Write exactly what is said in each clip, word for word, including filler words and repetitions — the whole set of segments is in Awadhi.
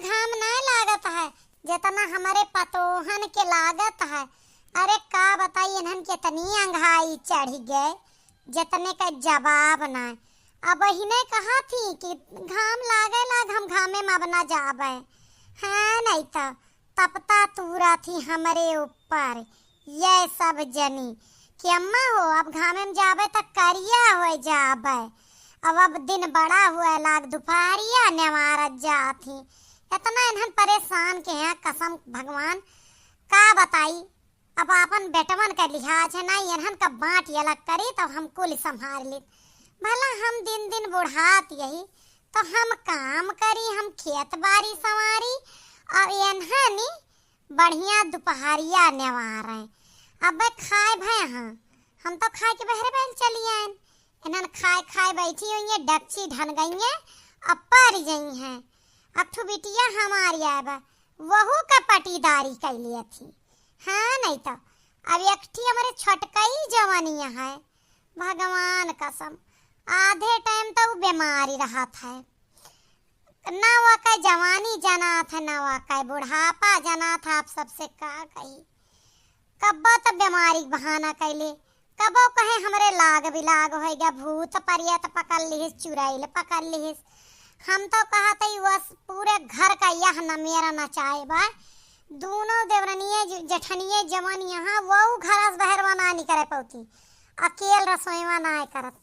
घाम नाय लागत है, जेतना हमरे पतोहन के लागत है। अरे का बताई, इन्हन के इतनी अंघाई चढ़ि गए, जेतने का जवाब नाय। अबहिने कहा थी कि घाम लागे लाग, हम घामे में अब ना जाबे। हाँ, नहीं तो तपता तूरा थी हमरे ऊपर। ये सब जनी कि अम्मा हो, अब घामे में जाबे त करिया होइ जाबे। अब, अब दिन बड़ा हुए लाग, दुपहरिया नेवारत जात ही। इतना इन्हन परेशान के हैं, कसम भगवान का बताई। अब आपन बेटवन का लिहाज है ना, इन्हन का बाँट अलग करी, तब हम कुल संभार लेत। भला हम दिन दिन बुढ़ात यही, तो हम काम करी, हम खेत बारी संवारी, और इन्हन बढ़िया दुपहरिया नेवार हैं। अब खाए भय हाँ, हम तो खाए के बहरे बहरे चली आएन। इन्हन खाए खाए बैठी हुई हैं, डगची ढन गई हैं, अब पर गई हैं। अब ठू बिटिया हमारी आए बा, वहू का पटीदारी कैली थी। हाँ, नहीं तो अब एक ठी हमरे छोटकई जवानिया है, भगवान कसम, आधे टाइम तो उ बीमारी रहत है। ना वकै जवानी जनात है, ना वकै बुढ़ापा जनात है। आप सबसे का कही, कब्बो तो बीमारी के बहाना कैले, कबो कहे हमरे लाग बिलाग होइ गया, भूत परियत पकड़ लिहिस, चुड़ैल पकड़ लिहिस। हम तो कहत हई बस पूरे घर का यह न मेरा नचाए बा। दूनो देवरनिये ज-, जेठनिये जवन यहाँ वो घर से बहरवा ना निकरे पौती, अकेल रसोईवा ना करत।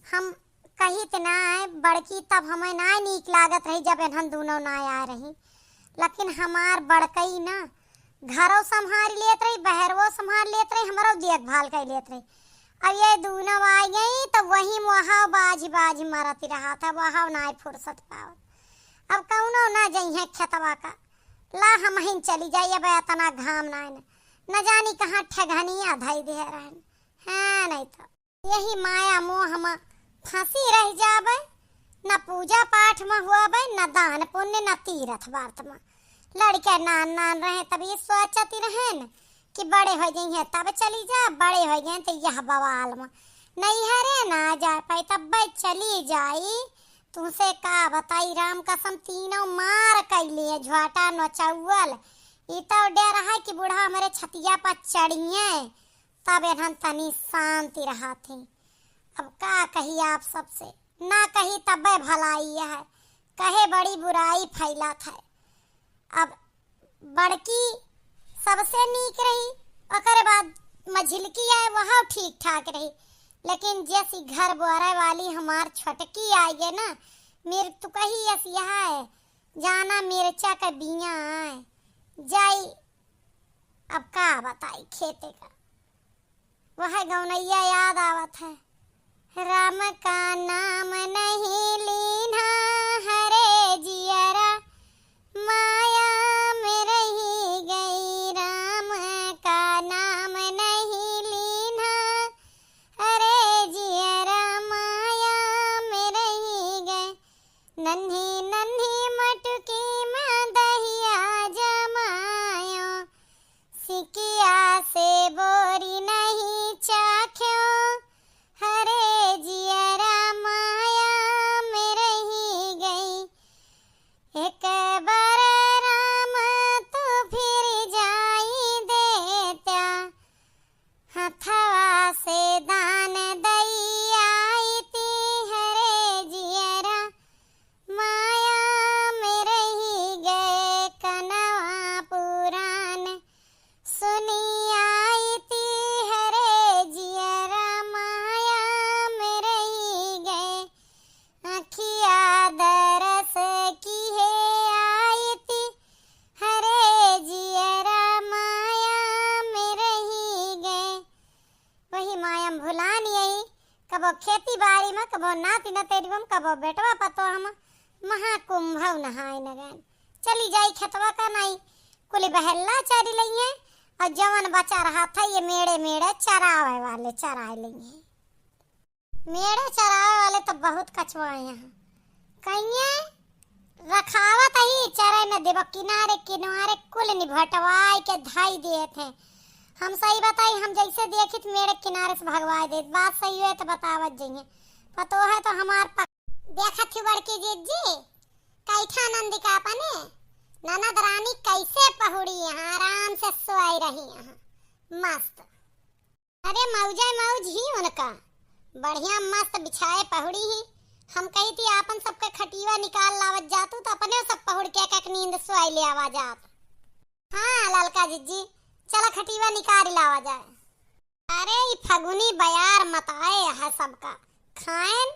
हम कहित ना है बड़की, तब हमें ना नीक लागत रही जब एन्हन दूनो ना आए रही, लेकिन हमार बड़कई ना घरो संभाल लेत रही, बहरवो संभाल लेत रही, हमरो देखभाल कर लेत रही। अब ये दूनो आ गई तो वही वहाँ बाझ बाझ मरत रहा था, वहाँ ना फुर्सत पावत। अब कौनो ना जइहे खेतवा का, ला हमहिन चली जाई, अब इतना घाम ना है, न जानी कहाँ ठेघनिया धई दे रहन। हाँ, नहीं तो यही माया मोह में फंसी रह जाबे, न पूजा पाठ में हुआबे, न दान पुण्य, न तीरथ व्रत में। लड़के नान नान रहे तब ये सोचती रहेन कि बड़े हो गई हैं तब चली जा, बड़े हो गए तो यह बवाल में नैहरे ना जा पाई, तब चली जाई। तुमसे का बताई राम कसम, तीनों मार कैली है, झोटा नचौल। ई तो डर है कि बूढ़ा हमरे छतिया पर चढ़िए, तब एन्हन तनी शांति रहत ही। अब का कही आप सबसे, ना कही तबे भलाई है, कहे बड़ी बुराई फैलत है। अब बड़की सबसे नीक रही, ओकरे बाद मझिलकी आए, वह ठीक ठाक रही, लेकिन जैसी घर बोरे वाली हमार छोटकी आई है ना, मृत्यु कही यस यह है, जाना मिर्चा का बिया आए जाई। अब का बताई खेते का, वह गौनैया याद आवत है। राम का नाम नहीं लीन्हा, हरे जियरा माया में रही गई। राम का नाम नहीं लीन्हा, हरे जियरा माया में रही गई। नन्ही नन्ही मटकी में दहिया जमायो, सिकिया से बोरी नहीं चाख्यो, हरे जियरा माया में रही गई। एक बार राम तू फिर जाई देत्या, हथवा से दान दई आईती, हरे जियरा माया में रही गए। कनवा पुरान सुनी आईती, हरे जियरा माया में रही गए। अखिया दरस किहे आईती, हरे जियरा माया में रही गए। वही माया में भुलान यही, कबो खेती बारी में, कबो नाती नतेरी में, कबो बेटवा पतोह में, महाकुंभ नहाए नगन। चली जाई खेतवा का नाई, कुली बहल्ला चरी लइहे, और जवन बचा रहा था ये मेड़े मेड़े चरावे वाले चराए लइहे। मेड़े चरावे वाले तो बहुत कछुआए हैं। कहिए रखावत ही चरे न देबो, किनारे किनारे कुल निभटवाए के धई देत हैं। हम सही बताई, हम जैसे देखित मेड़े किनारे से भगवाए देत। बात सही है तो बतावत जइए। पतोह है तो हमार पक-, देखत ही बड़की जीजी, कैठा नंदी का अपने ननद रानी कैसे पहुड़ी यहाँ, आराम से सोई रही यहाँ, मस्त। अरे मौजे मौज ही उनका, बढ़िया मस्त बिछाए पहुड़ी ही। हम कही थी आपन सबके खटिया निकाल लावत जातू, तो अपने सब पहुड़ के एक एक नींद सोई ले आवा जात। हाँ ललका जिज्जी, चला खटिया निकाल लावा जाए। अरे ई फगुनी बयार मताए है सबका। खाएन,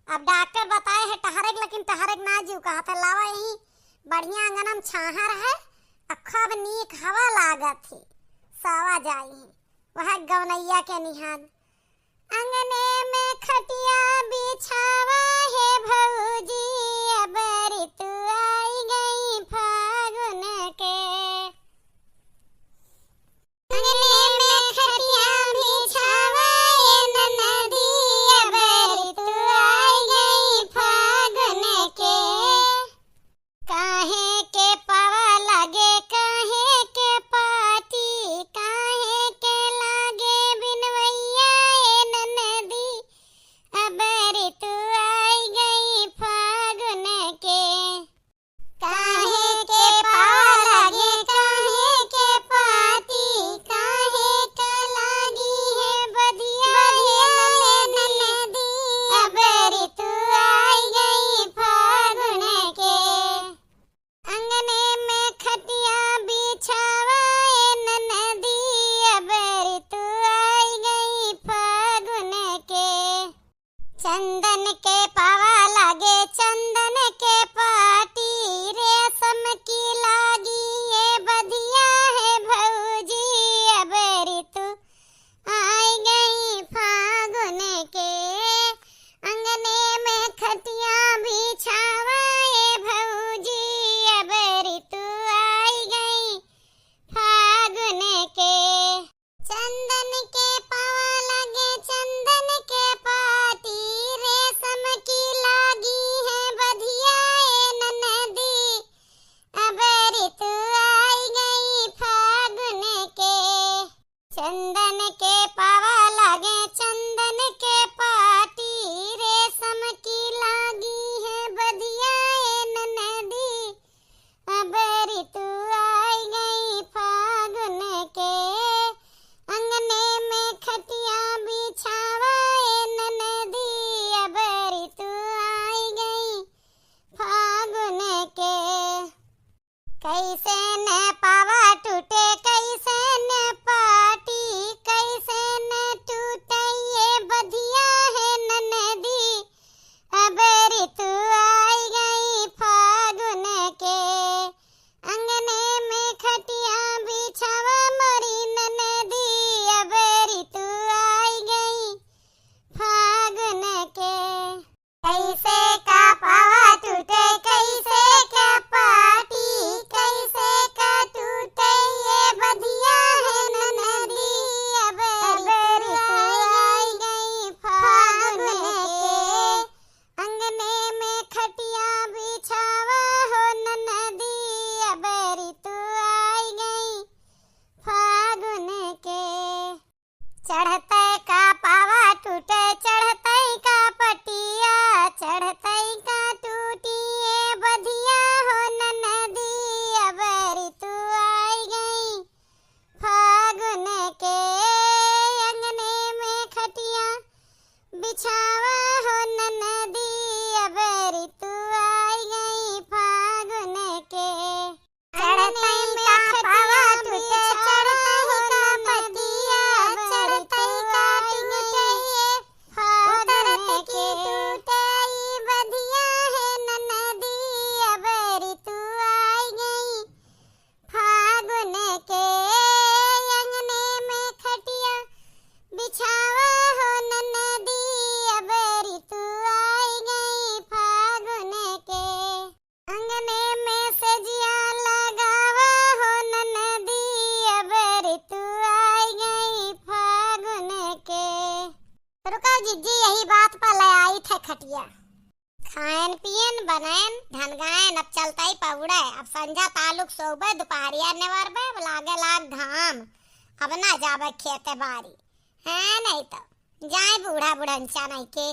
अब डॉक्टर बताए है टहरेक, लेकिन टहरेक ना जीव कहत है, लावा यही बढ़िया अंगनम छाहर है, अखब नीक हवा लागत है, सावा जाई है, वह गौनैया के निहान। अंगने में खटिया बिछावा है भौजी, अब ऋतु आई गई फागुन के। अंगने में खटिया बिछावा ए ननदी, अब ऋतु आई गई फागुन के। काहे के पावा लागे, काहे के पाती, काहे के लागे बिनवैया ए ननदी, अब ऋतु आई गई फागुन के। काहे के पावा लागे, काहे के पाती, काहे के लागी है बधिया है ननदी, अब ऋतु आई गई फागुन के। अंगने में खटिया बिछावा ए ननदी, अब ऋतु आई गई फागुन के। चंदन के पावा लागे, चंदन के पाटी, रेशम की लागी ये बधिया है भौजी, अब ऋतु आई गई फागुन के। अंगने में खटिया बिछावा ए भौजी, अब ऋतु आई गई फागुन के। चंदन के पावा लागे चंदन के पाती, रेशम की लागी है बधिया ए ननदी, अब ऋतु आई गई फागुन के। चंदन के पावा लागे चंदन के पाती, रेशम की लागी है बधिया ए ननदी, अब ऋतु आई गई फागुन के। अंगने में खटिया बिछावा ए ननदी, अब ऋतु आई गई फागुन के। कैसे न पावा टूटे, कैसे न पाटी, कैसे न टूटे ये बधिया है ननदी, अब ऋतु आई गई फागुन के। अंगने में खटिया बिछावा मोरी ननदी, अब ऋतु आई गई फागुन के। कैसे का पावा टूटे, कैसे का पाटी, कैसे का टूटे ये बधिया है ननदी, अब ऋतु आई गई फागुन के। अंगने में खटिया बिछावा हो ननदी, अब ऋतु आई गई फागुन के। चढ़ते का पावा टूटे, चढ़ते का पटिया, चढ़ते का टूटी ये बधिया हो ननदी, अब ऋतु आई गई फागुन के। अंगने में खटिया बिछावा हो ननदी, अब ऋतु आई गई फागुन के। चढ़ते का पावा टूटे, चढ़ते का पतिया, चढ़ते का टूटे, उतरत की टूटे ई बधिया है ननदी, अब ऋतु आई गई फागुन के। अंगने में खटिया बिछावा हो ननदी, अब ऋतु आई गई फागुन के। अंगने में सजिया लगावा हो ननदी, अब ऋतु आई गई फागुन के। रुका जिज्जी, यही बात पर ले आई थे खटिया। खाएन पियन, बनैन, ढनगाएन, अब चलतई पहुड़े। अब संझा तालुक सोबे, दुपहरिया नेवरबे, अब लागे लाग घाम, अब ना जाबे खेते बारी। हैं, नहीं तो जाए बूढ़ा बुढ़नचा नहीं के,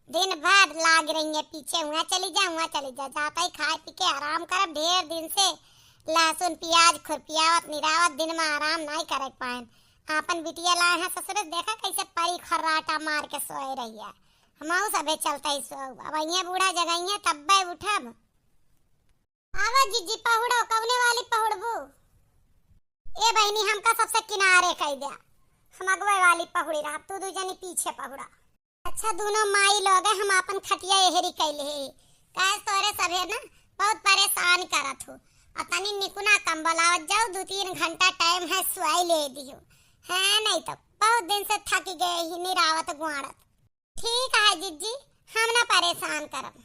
दिन भर लाग रही है पीछे, हुआं चली जा, हुआं चली जा, जातई खाए पी के आराम करब, ढेर दिन से लहसुन प्याज खुरपियावत निरावत दिन मा आराम नाहीं करे पाएन। आपन बिटिया लाए हैं ससुरे, देखा कैसे परी खर्राटा मार के सोए रही है। हमहू सभे चलते ही सोऊ, अब अइहें बूढ़ा जगइहें तब्बे उठब। आवा जिज्जी पहुड़ो, कउने वाली पहुड़बू? ए बहिनी, हमका सबसे किनारे कइ द्या, हम अगुवे वाली पहुड़ी रहब, तू दुइ जनी पीछे पहुड़ा। अच्छा, दूनो माई लोग, हम आपन खटिया एहरी कइ लेहे, काहे तोरे सभे ना बहुत परेशान करत हो। अ तनी निकुना कम्बल आवत जाओ, दुइ तीन घंटा टाइम है, सुआई ले दियो। हैं, नाहीं तो बहुत दिन से थकि गए ही निरावत गुआड़त। ठीक है जिज्जी, हम ना परेशान करब।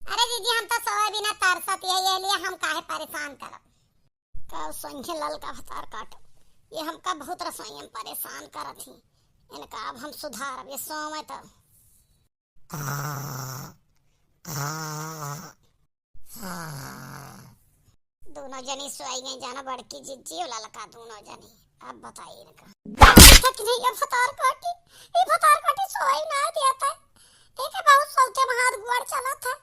अरे जिज्जी, हम तो सोए बिना तरसत ही है, ये लिए हम काहे परेशान करब। का सोइहें ललका भतार काटो, ये हमका बहुत रसोई में परेशान करत ही। इनका अब हम सुधारब, ये सोवे तो। दूनो जनी सोई गई जाना, बड़की जिज्जी और ललका दूनो जनी। अब बताई इनका। अच्छा कि नहीं, ये भतार काटी, ये भतार काटी सोई ना देता है। एके बहुत सौते महाद गुआड़ चलत है।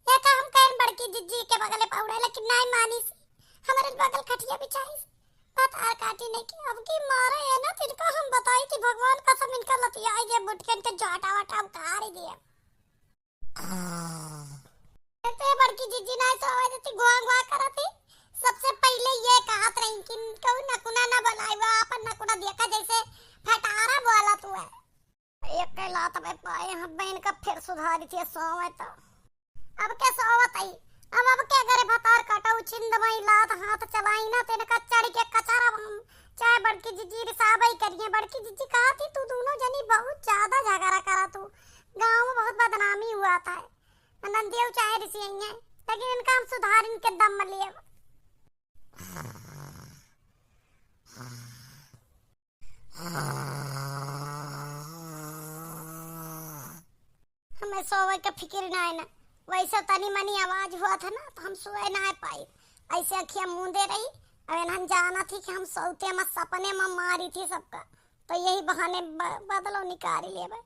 एका हम कहन बड़की जिज्जी के बगले पहुड़े, लेकिन नाहीं मानिस। हमरे बगल खटिया बिछाइस। भतार काटी नहीं कि अब की मारे है ना, तिनका हम बताई कि भगवान कसम इनका लतियाई दे, बुटकन के जाटा वाटा उतार ही दिए। ते बड़की जिज्जी नाहीं सोवे देती, गुआ गुआ करती। सबसे पहिले ये कहत रही कि कहू नकुना ना बनाई, वो आपन नकुना देखा जैसे फटारा बोलत हुए। एक के लात में पाए हम बहन का फिर सुधारी थी सोवे तो। अब के सोवत आई, अब, अब के घरे भतार काटो छिंद मई लात हाथ चलाई ना, तेन का चढ़ के कचरा हम चाहे बड़की जिज्जी रिसाबई करिए। बड़की जिज्जी कहा थी, "तू दूनो जनी बहुत ज्यादा झगड़ा करा तू, गाँव में बहुत बदनामी हुआ था।" ननदियो चाहे रिसियइहें, लेकिन इनका हम सुधार इनके दम में लेब। हमें सोवे के फिकिर नाहीं ना, वैसे तनी मनी आवाज हुआ था ना, तो हम सोए नाहीं पाई। ऐसे अखिया मूंदे रही। अब इन्हन जाना थी कि हम सोते में सपने में मारी थी सबका, तो यही बहाने ब-, बदलो निकाली लेबे।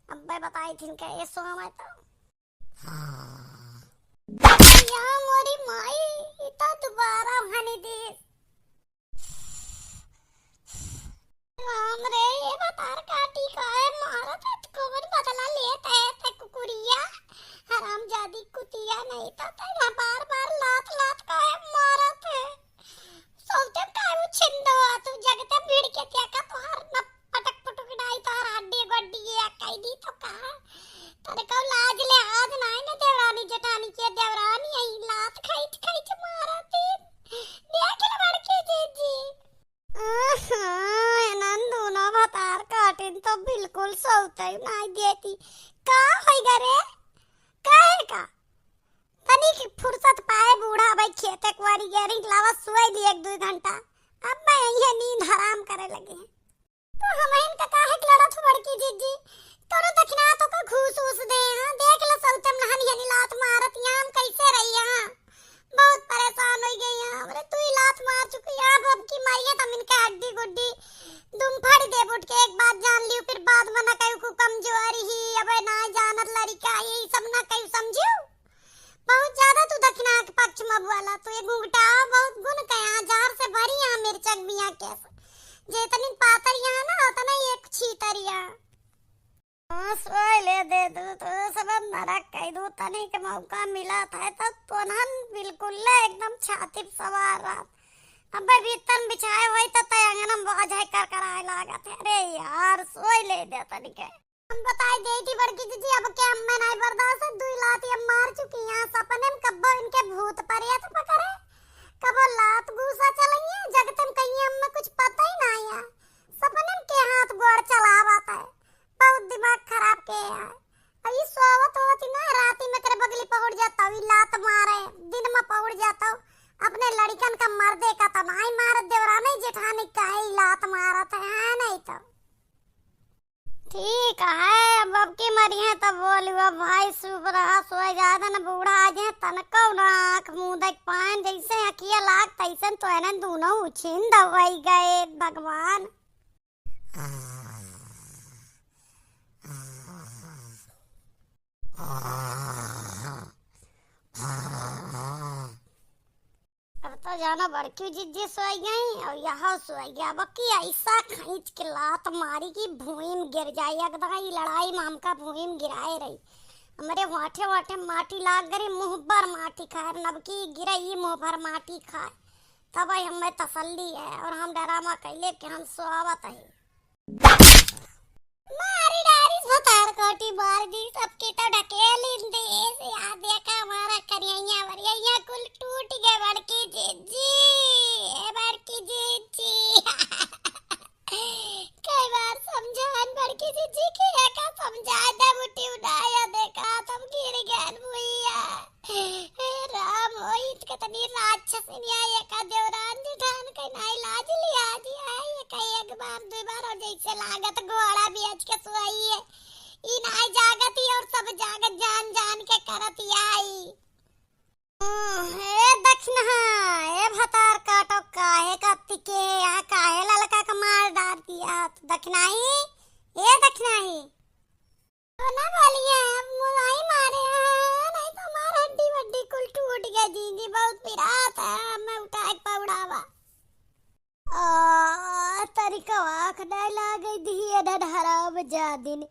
अब मैं बताई थी इनके ये सोवे तो। या मोरी माई, ई तो दोबारा हनी दिस। राम रे, ये भतार काटी काहे मारत है? कौन बदला लेत है ते कुकुरिया? हरामजादी कुतिया, नहीं तो ते ना बार बार लात लात काहे मारत है? सोते काहे उछिंदो आ तू, जगते भिड़ के देखा तोहार न पटक पुटुक नाई तोहार हड्डी गोड्डी ये कह दी तो कहा। तोरे को लाज लिहाज नाई न देवरानी जेठानी के, देवरानी आई लात खैच खैच मारत है। देख ले बड़की जिज्जी। आहा, एनन दूनो भतार काटिन तो बिल्कुल सौते नाई देती। का होई गरे? काहे का? तनी की फुर्सत पाए बूढ़ा भाई खेते कुआरी गैरिंग लावा सुआई ली एक दुई घंटा। अब मैं यही नींद हराम करे लगे हैं। तो हम इनका काहे के लड़त हो बड़की जिज्जी? तोरो दखिना तो का घूस उस दे हैं। देख लो सौतम नहन यनी लात मारत यहाँ हम कैसे रही यहाँ। बहुत परेशान हो गई यहाँ। हमरे तू ही लात मार चुकी है। अब, अब की मारिए तो हम इनके हड्डी गुड्डी दुम फाड़ दे बुट के एक बात जान लियो। फिर बाद में ना कहू को कमजोरी ही, अब ना जानत लड़का ही, सब ना कहू समझियो। बहुत ज्यादा तू दखिना के पक्ष में बोला, तू ये घुंघटा बहुत गुण कया, जहर से भरी यहाँ मिर्चक बिया केस। जे इतनी पातर यहाँ ना, उतना ही एक छीतर यहाँ। हाँ, सोए ले दे तू, तू सब नरक कह दू, तनी के मौका मिला था, तब तो नन बिल्कुल ले एकदम छाती पे सवार रहा। अबे बिस्तन बिछाए होई तो तय अंगन में बाज है कर कर आए लागत है। अरे यार, सोए ले दे तनी के। हम बताई देई थी बड़की जिज्जी, अब के हमें नाई बर्दाश्त है, दुई लात ये मार चुकी हैं। सपने में कब्बो इनके भूत प्रेत पकड़े, कब्बो लात घूसा चलइए, जगते में कहीं हमें कुछ पता ही नाई है। सपने में के हाथ गोड़ चलावत है, बहुत दिमाग खराब के है। अब ई सोवत होती ना, राती में करे बगली पहुड़ जाता, ई लात मारे, दिन में पहुड़ जाता, अपने लड़िकन का मर्दे का तमाई मारत, देवरानी जेठानी का है, ई लात मारत है, हाँ नहीं तो। ठीक है, अब, अब की मरी है तब बोलू, अब भाई शुभ रहा, सोए ज्यादा न बूढ़ा आ जाए, तनको ना आँख मुँह देख पाएन, जैसे अखिया लाग तैसन तो एनन दूनो उछिन दवाई गए, भगवान। अब तो जानो बड़की जिज्जी सोई गई और यह सोई गया। बकी ऐसा खींच के लात मारी कि भूमि में गिर जाए। एकदम ई लड़ाई में हमका भूमि में गिराए रही। हमरे वाठे वाठे माटी लाग गई, मुँह भर माटी खाए। नबकी गिरे ई मुँह भर माटी खाए। तब आई हमें तसल्ली है और हम डरामा कैले कि हम सोवत है। मारी डारी भतार काटी मार दी, सबके तो ढकेल ही दे से। आ देखा हमारा करिया वरिया कुल टूट गए बड़की जिज्जी, ए बड़की जिज्जी। कई बार समझान बड़की जिज्जी के एका समझाए दे मुट्ठी उठाया देखा तब गिर गए भुइया। हे राम, ओई इनके तनी राक्षस निया एका देवरान जेठान के नाई लाज लिया जी। आई एका एक बार, दुई बार और जैसे लागत घोड़ा बेच के सोई है। ई नाई जागत ही और सब जागत जान जान के करत ही आई। हम्म, ए दखिनहा, ए भतार काटो, काहे का तिके यहाँ काहे ललका के मार डार दिया? दखिनाही, ए दखिनाही। तो ना बोलिए, अब मुलाई मारे हैं, नहीं तो हमार हड्डी वड्डी कुल टूट गया जी, जी, बहुत पिरात है, मैं उठा के पौड़ावा। आ, तरीका आँख नहीं लागे दिए, हराम जादिन।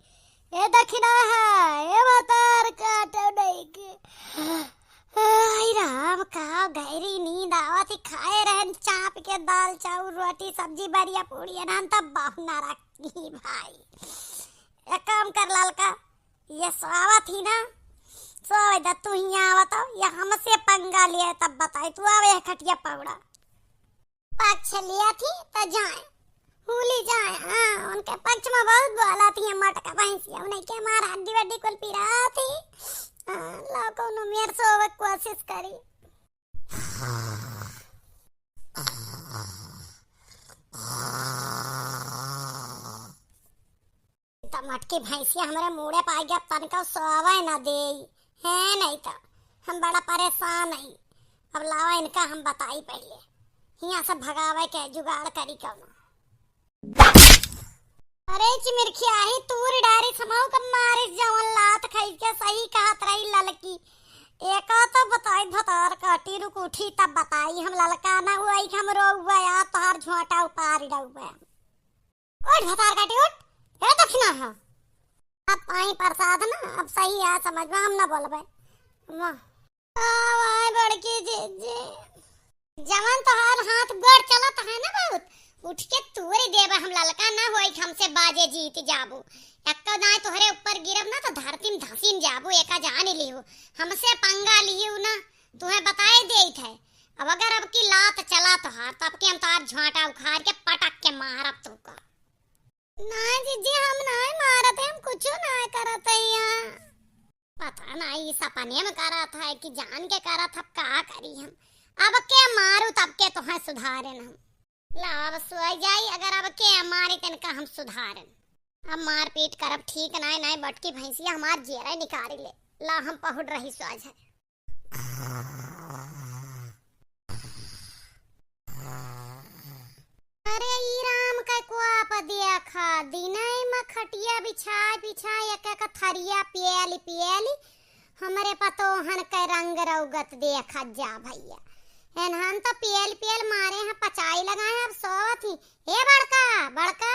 ए दखिना है, ए भतार काटो नहीं के। आई राम, का गहरी नींद आवत ही, खाए रहन चाप के दाल, चाउर, रोटी, सब्जी, बरिया, पूड़ी, नान तब बाप ना रखी भाई। एक काम कर ललका, ये सोवत ही ना, सोवे द तू हियाँ आवत हो, या हमसे पंगा लिए तब बताई, तू आवे है खटिया पौड़ा। पक्ष लिया थी त जाए, हुली जाए, हाँ, उनके पक्ष में बहुत बोला थी, मटका भैंसिया, उन्हें के मार हड्डी वड्डी कुल पिरा थी, हाँ, लो कौनो मेर सोवे कोशिश करी। त मटकी भैंसिया हमरे मूड़े पाई गया, तनका सोवे न देई। है नहीं तो हम बड़ा परेशान हई। अब लावा इनका हम बताई पहिले। हियाँ से भगावे के जुगाड़ करी कौनो। अरे चिमिरखिया ही तूर डारी समाऊ कब मारिस जवन लात खाई के सही कहत रही ललकी। एका तो बताई भतार काटी रुक उठी तब बताई हम ललका ना हुआ कि हम रोउआ या तोहार झोंटा उपार डउआ। उठ भतार काटी उठ, ए दखिना है। अब पाई प्रसाद ना, अब सही है समझ में, हम ना बोलबे। वाह। आ, वाह, बड़की जिज्जी। जवन तोहार हाथ गोड़ चलत है ना बहुत, उठ के तूरी देबे हम ललका ना होई कि हमसे बाजे जीत जाबू। एक्को दाएं तोहरे ऊपर गिरब ना तो धरती में धसीन जाबू, एका जान लिहू। हमसे पंगा लिहू ना, तुहे बताए देइत है। अब अगर अब की लात चला तोहार, तब के हम तोहार झांटा उखाड़ के पटक के मारब तुका। ना जिज्जी, हम ना मारत है, हम कुछो ना करत है यहाँ। पता ना ई सपने में करत है कि जान के करत है, का करी हम। अब के मारू तब के तोहे सुधारे हम। ला अब सोई जाई, अगर अब के मारी तनका हम सुधारे। अब मारपीट करब ठीक नाय, नाय बटकी भैंसिया हमार जेरे निकारी ले। ला हम पहुड़ रही सोझे। अरे ई राम के कोप देखा, दिनई में खटिया बिछाए बिछाए एक एक थरिया पियली पियली, हमरे पतोहन के रंग रौगत देखत जा भैया। एनहन तो पियल पियल मारे हैं, पचाई लगाए हैं, अब सोवत ही। ए बड़का, बड़का।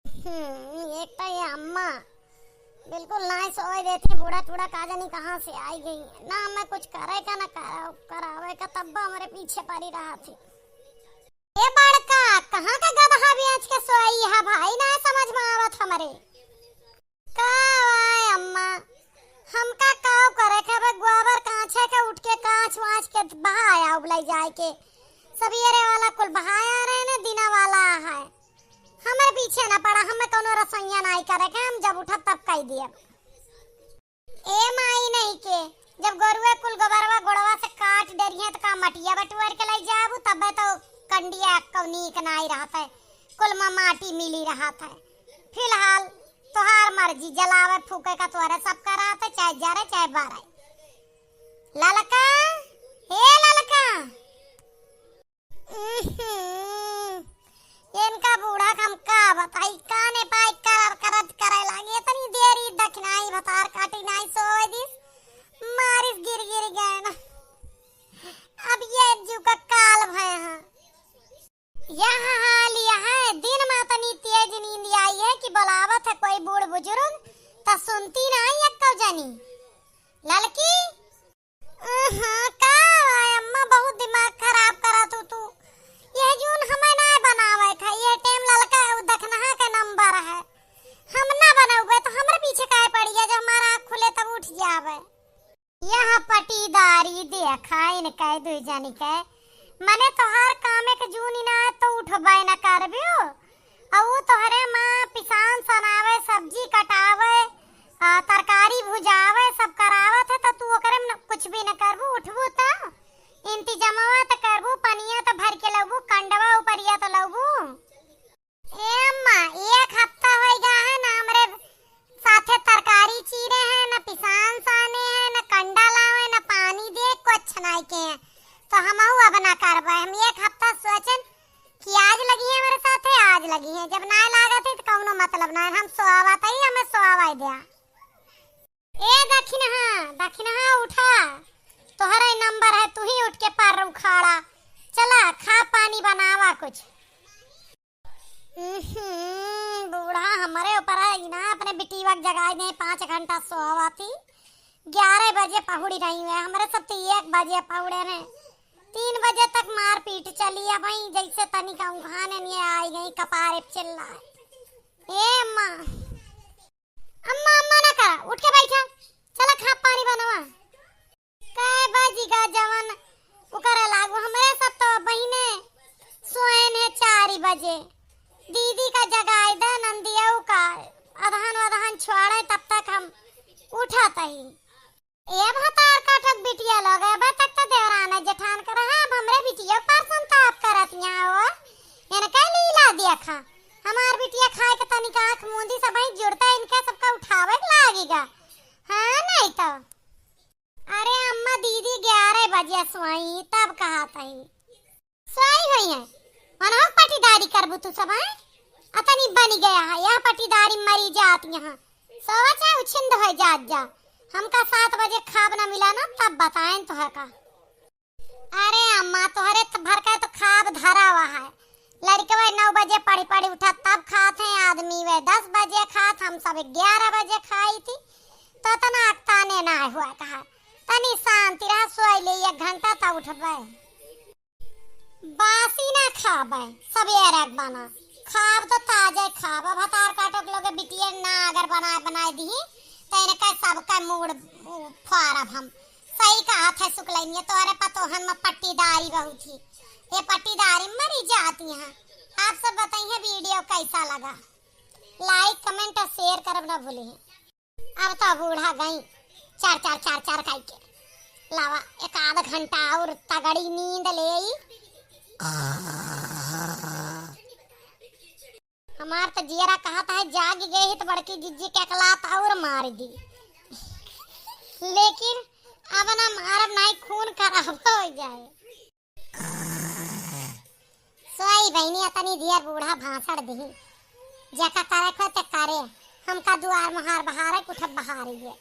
हम्म, एक तो ये अम्मा बिल्कुल नाय सोए देती, बूढ़ा टूढ़ा का जानी कहाँ से आई गई। ना हमें कुछ करे का, ना करा-, करावे का, तब हमरे पीछे पड़ी रहा थी। ए बड़का, कहाँ का गदहा बेच के सोई है भाई, ना समझ में आवत हमरे। का वाय अम्मा, हमका काव करे के, अब गोबर काछे के उठ के काछ वाछ के बहाया उबलाई जाए के। सबियरे वाला कुल बहाया रहे ने, दिना वाला है। हमरे पीछे ना पड़ा, हमें कौनो रसोइया नाई करे के, हम जब उठब तब कई दियब। ए माई नहीं के, जब गोरुए कुल गोबरवा गोड़वा से काट डरिहे त का मटिया बटुअर के लई जाबू, तबे तो कंडिया कौनीक नाई रहत है, कुल मा माटी मिली रहत है। फिलहाल तोहार मर्जी, जलावे फूके का तोहरे सब का रहत है, चाहे जरे चाहे बारे। ललका, हे ललका। उहुं, इनका बूढ़ा का हम का बताई, काने पाई करर करर करे लागे। इतनी देरी दखिनाई भतार काटी नाई सोए दिस, मारिस गिर गिर गए ना। पटीदारी देखा इनके दुई जनी के, मने तोहार कामे के जूनी ना है तो उठबे न करबियो। अउ ऊ तोहरे माँ पिसान सनावे, सब्जी कटावे, आ, तरकारी भुजावे, सब करावत है, तो तू ओकरे में कुछ भी न करबू, उठबू त इंतजमवा त करबू, पनिया त भर के लउबू, कंडवा उपरिया त लउबू। ए अम्मा, एक हफ्ता होइ गा है ना हमरे साथे तरकारी चीरे हैं, ना पिसान साने हैं, ना कंडा लावे, ना पानी दे, कुछ नाई के हैं। तो हमहू अब ना करबे। हम एक हफ्ता सोचन कि आज लगी है हमरे साथे, आज लगी है। जब ना लागत है तो कौनो मतलब ना है। हम सोआवत ही, हमें सोआवा द्या। ए दखिनहा, दखिनहा उठा, तोहरे नंबर है, तू ही उठ के पर उखाड़ा। चला खा पानी बनावा कुछ। उहुं, बूढ़ा हमरे ऊपर है, इना अपने बिटिया के जगाई दे, पाँच घंटा सोवा थी। ग्यारह बजे पहुड़ी रही है, हमरे सब तो एक बजे पहुड़े ने। तीन बजे तक मारपीट चली है भाई, जैसे तनिका उघाने नहीं आई गई, कपारे पे चिल्लाए। ए अम्मा, अम्मा, अम्मा ना करा, उठ के बैठा, चला खा पानी बनावा। कै बजी गा जवन उ करे लागू, हमरे सब तो बहिने सोएन है चार बजे। दीदी का जगाई दे, नंदिया का अदहन वदहन छोड़े, तब तक हम उठत ही। ए भतार काटक बिटिया लोग, अबे तक तो देवरान जेठान के रहा, अब हमरे बिटिया पर संताप करत यहाँ हो। इनका लीला देखा, हमार बिटिया खाए के तनिक आँख मूंदी, सबही जुड़ता, इनका सबका उठावे के लागेगा। हाँ, नहीं तो। अरे अम्मा, दीदी ग्यारह बजे सोई, तब कहा तही। सोई हुई है, मनहु पटीदारी करबू तू सब, हैं? अतनी बनी गया है, यह पटीदारी मरी जात यहाँ। सोवा चाहे उछिंद हो जात जा। हमका सात बजे खाब ना मिला ना, तब बताएं तो है का। अरे अम्मा, तोहरे त भर का तो खाब धरा हुआ है। लड़कवे नौ बजे पढ़ी पढ़ी उठा तब खात हैं, आदमी वे दस बजे खात, हम सब ग्यारह बजे खाई थी, तो इतना अकताने ना हुआ कहा। तनी शांति रहा, सोई ले एक घंटा त उठबे। बासी ना खाबे, सबेरे के बना खाब तो ताजे खाब। अब भतार काटो के लोगे बिटिया ना अगर बनाए बनाए दी तो इनका सबका मूड फारब हम। सही कहा थे सुकलैनिया, तोहरे पतोहन में पट्टीदारी बहुत ही। ये पट्टीदारी मरी जाती हैं। आप सब बताइए वीडियो कैसा लगा, like comment और share करब ना भूली। अब तो बूढ़ा गई चार चार चार चार खाई के। लावा एक आध घंटा और तगड़ी नींद ले आई। हमार तो जियरा कहत है जाग गई तो बड़की जिज्जी के अकलात और मार दी, लेकिन अब ना मारब, नहीं खून खराब हो जाए। सोई बहिनी, अतनी दियर बूढ़ा भाषण दिही, जेका करे को ते करे, हमका दुआर महार बहारे कुछ बहारी है।